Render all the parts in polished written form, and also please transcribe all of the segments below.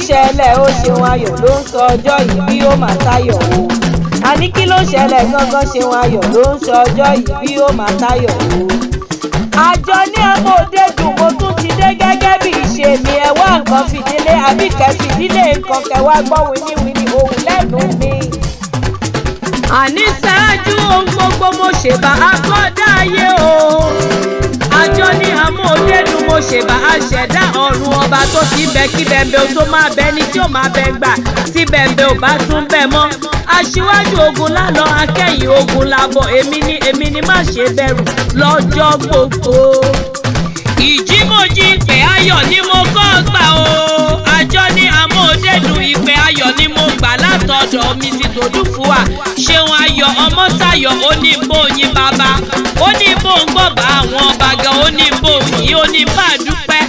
Ṣẹlẹ̀ ó? Ṣeun Ayọ̀ ló ń sọ ọjọ́ ìbí, ó mà tayọ̀ o. Àní kí ló ṣẹlẹ̀ gangan? Ṣeun Ayọ̀ ló ń sọ ọjọ́ ìbí, ó mà tayọ̀ o. Àjọ ní amóde dùn, mo tún ti dé gẹ́gẹ́ bí ìṣe mi. Ẹ wá nǹkan fìdílé àbí kẹ́ fìdílé nǹkan, kẹ́ wá gbọ́ wíníwíní ohùn lẹ́nu mi. Àní ṣáájú ohun gbogbo, mo ṣèbà akọ́dá ayé o. Àjọ ní amóhundédùn, mo ṣèbà aṣẹ̀dá ọ̀run, ọba tó ti bẹ kí bẹ̀m̀bẹ̀ ò tó máa bẹ ní tí ò máa bẹ gbà tí bẹ̀m̀bẹ̀ ò bá tún bẹ̀ mọ́. Aṣíwájú ogun lálọ, akẹ́yìn ogun lábọ̀. Èmi ni, èmi ni, má ṣe bẹ̀rù lọ́jọ́ gbogbo. Ìjímọ̀jì, ìpè ayọ̀ ni mo kọ́ gbà o. Àjọ ní amóhundédùn, ìpè ayọ̀ ni mo gbà látọ̀dọ̀ mi sí Tòdúfùwà Ṣeun Ayọ̀ Ọmọ́tayọ̀. Ó ní bóyin bàbá, ó ní bóun gbọ̀bà àwọn ọba gan, ó ní bóun yìí, ó ní bá a dúpẹ́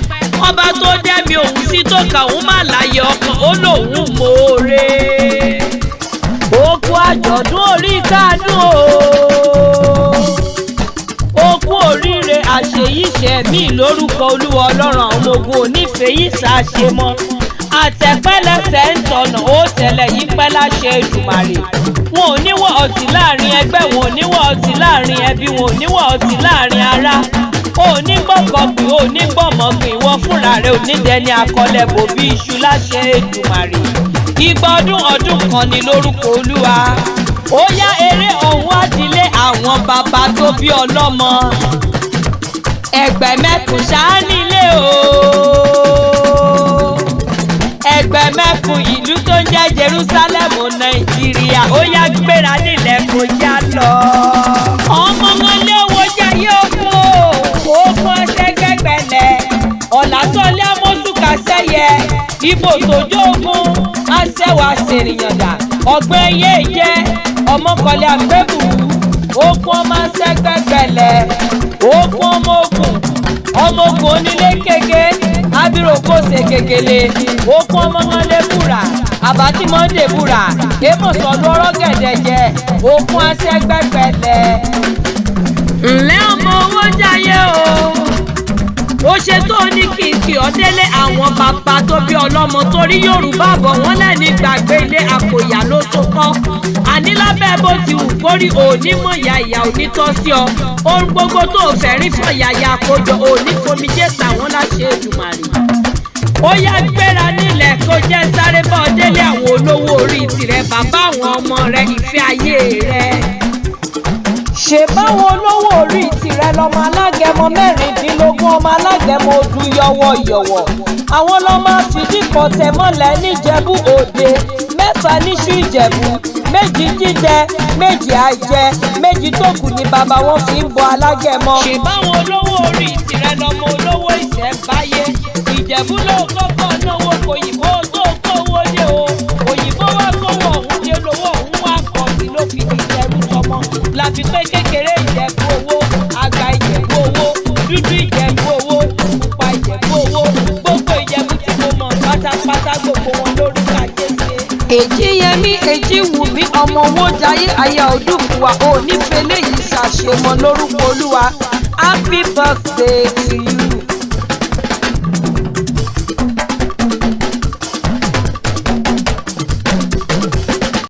ọba tó dẹ́mi òun sí, tó kà òun má láyé ọkàn, ó lòun mòore. Òkú àjọ̀dún orí kádùn o, okú oríire àṣeyíṣẹ́ mi lórúkọ Olúwa Ọlọ́run àwọn ọmọ ogun onífẹ̀ẹ́ yìí ṣàṣemọ́. Àtẹ̀pẹ́lẹsẹ̀ ń tọ̀nà, ó tẹ̀lẹ̀ yí pẹ́ láṣẹ Èdùmàrè. Wọn ò níwọ̀ ọtí láàrin ẹgbẹ́, wọn ò níwọ̀ ọtí láàrin ẹbí, wọn ò níwọ̀ ọtí láàrin ará. Ò ní gbọ́kọ̀gbìn, ò ní gbọ́mọ̀gbìn, ìwọ fúnra rẹ ò ní dẹni akọlẹ̀bò bí iṣu láṣẹ Èdùmàrè. Igba ọdún ọdún kan ni lórúkọ Olúwa. Ó yá, eré ọ̀hún àdílé àwọn bàbá tó bí ọlọ́mọ. Ẹgbẹ́ mẹ́kùn ṣáá nílé o, ẹgbẹ́ mẹ́kùn, ìlú tó ń jẹ́ Jerusalem, Nàìjíríà. Ó yá, gbéra nílẹ̀ kó já lọ. Ọmọ wọn lé owó jayé oko ogun ọsẹ gbẹgbẹlẹ ọ̀làsọ̀lẹ̀ amósùkà sẹ́yẹ ibo tójó ogun aṣẹ́wà ṣèrìyànjà ọ̀gbẹ́ yé jẹ́ ọmọkọ̀lẹ́ àgbẹ̀bù ogun ọmọ aṣẹ́gbẹ́gbẹ̀lẹ̀ ogun ọmọ ogun, ọmọ ogun onílé kéke abirokose kekele okun ọmọ wọn lé búra àbátí mọ́ndé búra èmọ̀sọ̀lù ọ̀rọ̀ gẹ̀dẹ̀jẹ̀ okun aṣẹ́gbẹ́gbẹ̀lẹ̀. Ǹlẹ́ ọmọ owó jayé o, ó ṣe tó ní kìkì ọ̀dẹ́lẹ̀ àwọn bàbá tó bí ọlọ́mọ, torí Yorùbá bọ̀ wọ́n lẹ́ni gbàgbé ilé àkòyà ló tó kọ́. Àní lábẹ́ bó ti wù kórí, òní mọ̀ ìyá, ìyá òní tọ́ sí ọ. Ohun gbogbo tó fẹ́ rí fọ̀yàyà kójọ, òní fomijé tàwọn láṣẹ Èdùmàrè. Ó yá, gbéra nílẹ̀ kó jẹ́ sáré bọ́ délé àwọn olówó orí tirẹ̀, bàbá àwọn ọmọ rẹ̀, ìfẹ́ ayé rẹ̀. Ṣe báwọn olówó orí tirẹ̀ lọ́mọ alágẹmọ 16, ọmọ alágẹmọ odu yọwọyọwọ, àwọn lọ́mọ àfìdípọ̀ tẹ̀mọ́lẹ̀ níjẹ̀bú òde, 6 níṣu Ìjẹ̀bú, 2 jíjẹ, 2 àìjẹ, 2 tó kù ní bàbá wọn fi ń bọ alágẹmọ. Ṣe báwọn olówó orí tirẹ̀ lọ́mọ olówó ìṣẹ̀ǹbáyé Ìjẹ̀bú ló kọ́kọ́ náwó òyìnbó tó kówó dé o. Òyìnbó wá kówó ọ̀hún dé, lówó ọ̀hún wá pọ̀ sí, ló fi di ìjẹ̀bú tọmọ. La fi pé kékeré Ìjẹ̀bú owó, àgbà Ìjẹ̀bú owó, dúdú Ìjẹ̀bú owó, pupa Ìjẹ̀bú owó, gbogbo Ìjẹ̀bú tí mo mọ̀ pátápátá, gbogbo wọn lórúkọ àjẹsẹ́. Èjìyẹmí Èjìwùmí, ọmọ owó jayé, aya Òdùfùwà, òní fẹlẹ yìí ṣàṣemọ lórúkọ Olúwa. Happy birthday to you.